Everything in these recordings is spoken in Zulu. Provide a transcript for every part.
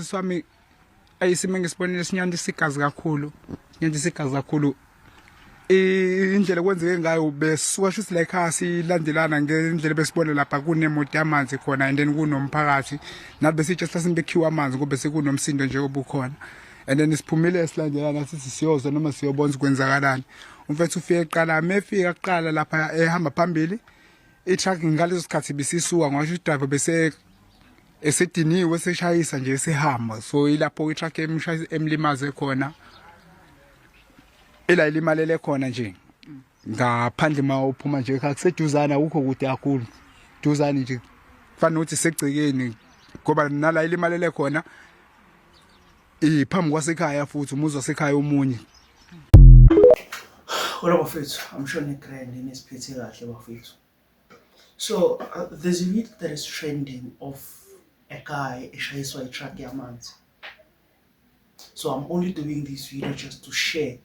Sami ayisimo engisibonile sinyandisa igazi kakhulu, sinyandisa igazi kakhulu. Indlela kwenzeke ngayo, besuka shuthi la ekhaya silandelana ngendlela besibona lapha kunemoto yamanzi khona, and then kunomphakathi nathi besitshe sihlasimbe bekhiwa amanzi ngoba sekunomsindo nje obukhona, and then siphumile silandelana sithi siyozwa noma siyobona ukuthi kwenzakalani. Umfethu ufike kuqala, mefika kuqala lapha ehamba phambili i-truck ngaleso sikhathi bisisuka, ngasho udriver bese esediniwe seshayisa nje esehamba, so ilapho i-truck emshayisa emlimaze khona, ila ilimalele khona nje ngaphandle. Ma uphuma nje akuseduzane, akukho kude kakhulu, duzane nje, kufanele ukuthi segcekeni, ngoba nala ilimalele khona iphambi kwasekhaya futhi umuzi wasekhaya omunye. Hola bafethu, I'm sure ni-grand, nisiphethe kahle bafethu. So there's a video that is trending of a guy eshayiswa i-truck yamanzi. So I'm only doing this video just to share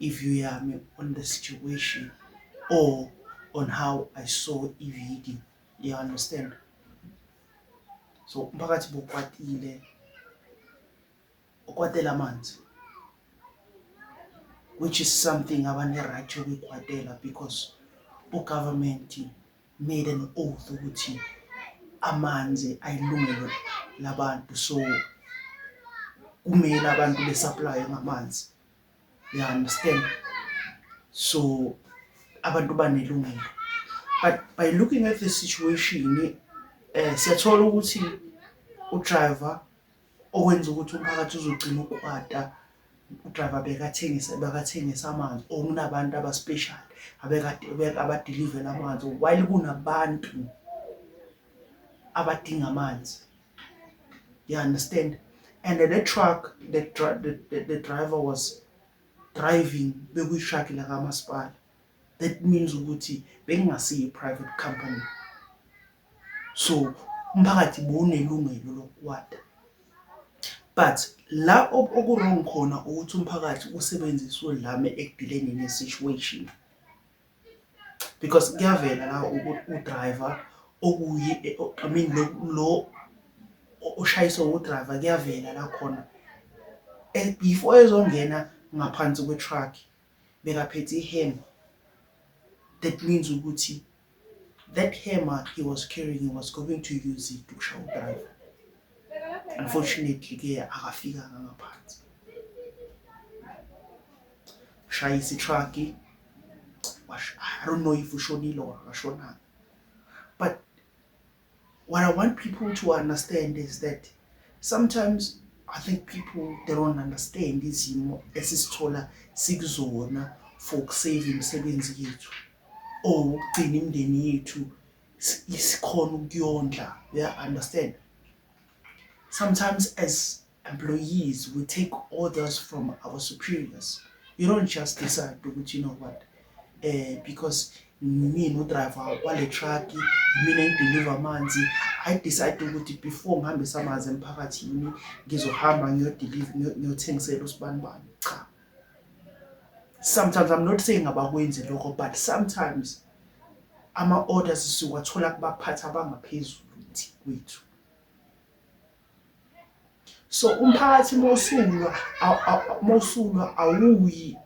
i-view yami on the situation or on how I saw i-video. You understand? So umphakathi bokwatile, ukwatela amanzi, which is something abane-right yokuyikwatela because ugovernment made an oath ukuthi amanzi ayilungelo labantu, so kumele abantu besupply ngamanzi, you understand? So abantu banelungelo, but by looking at the situation, siyathola ukuthi udriver okwenza ukuthi umphakathi uzogcina ukwata, udriver bekathengisa amanzi or kunabantu abaspecial abekade abadilivela amanzi while kunabantu abadinga amanzi, you understand? And the truck the driver was driving bekuyi-truck lakamasipala. That means ukuthi bekungasiyo i-private company, so umphakathi bowunelungelo lokukwata. But la oku-wrong khona ukuthi umphakathi usebenzise udlame ekudileni ne-situation, because kuyavela la udriver okuyi, I mean, lo oshayiswa udriver, kuyavela la khona before ezongena ngaphansi kwe-truck bekaphethe i-hammer. That means ukuthi that hammer he was carrying, he was going to use it ukushaya udriver. Unfortunately ke akafikanga ngaphansi, shayisa i-truck. I don't know if ushonile or akashonanga, but what I want people to understand is that sometimes I think people, they don't understand izimo esisithola sikuzona for ukusave imisebenzi yethu or ukugcina imindeni yethu isikhona ukuyondla, you understand? Sometimes as employees we take orders from our superiors. You don't just decide ukuthi, you know what, because mina udriver wale truck, mina engideliver amanzi, I decide ukuthi before ngihambise amanzi emphakathini ngizohamba ngiyodeliver, ngiyothengisela usibanibani. Cha, sometimes, I'm not saying abakwenzi lokho, but sometimes ama-orders siwathola kubaphathi abangaphezulu kwethu. So umphakathi mawusulwa awuyi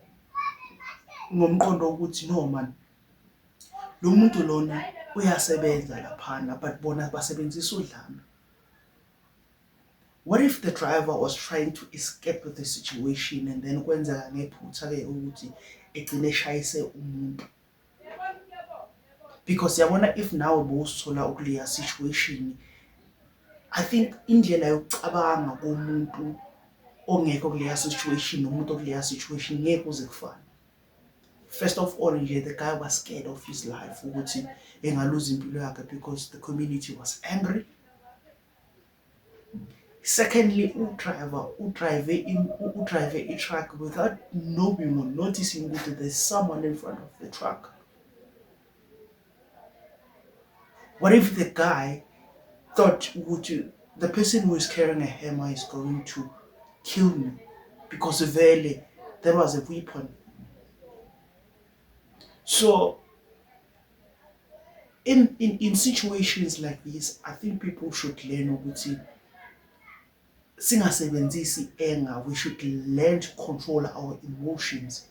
ngomqondo wokuthi, no man, lo muntu lona uyasebenza laphana, but bona basebenzisa udlame. What if the driver was trying to escape the situation and then kwenzeka ngephutha-ke ukuthi egcine eshayise umuntu? Because yabona, if nawe bowusithola ukuleya situation, I think indlela yokucabanga komuntu ongekho kuleya situation nomuntu okuleya situation ngeke kuze kufane. First of all nje, the guy was scared of his life ukuthi engaluza impilo yakhe because the community was angry. Secondly, udriver udrive i-truck without knowing or noticing ukuthi there's someone in front of the truck. What if the guy thought ukuthi the person who is carrying a hammer is going to kill me, because vele there was a weapon? So in situations like this, I think people should learn ukuthi Singasebenzisi anger. We should learn to control our emotions.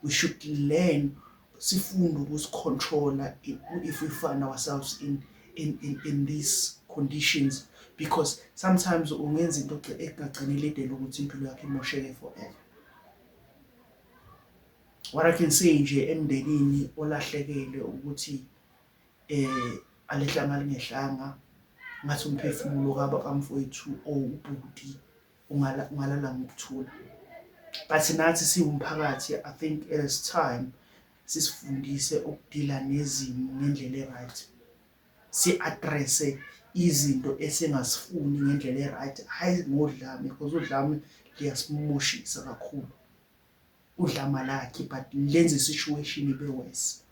We should learn, sifunde ukusicontrola if we find ourselves in these conditions, because sometimes ungenza into ekungagcina iledele ukuthi impilo yakho imosheke forever. What I can say nje emndenini olahlekelwe ukuthi alehlanga lingehlanga, ngathi umphefumulo kaba kamfowethu owubhuti ungalala ngokuthula. But nathi siwumphakathi, I think it is time sisifundise ukudila nezimo ngendlela e-right, si-addresse izinto esingasifuni ngendlela e-right, hhayi ngodlame, because udlame liyasimoshisa kakhulu. Udlame lakhe, but lenze i-situation ibe worse.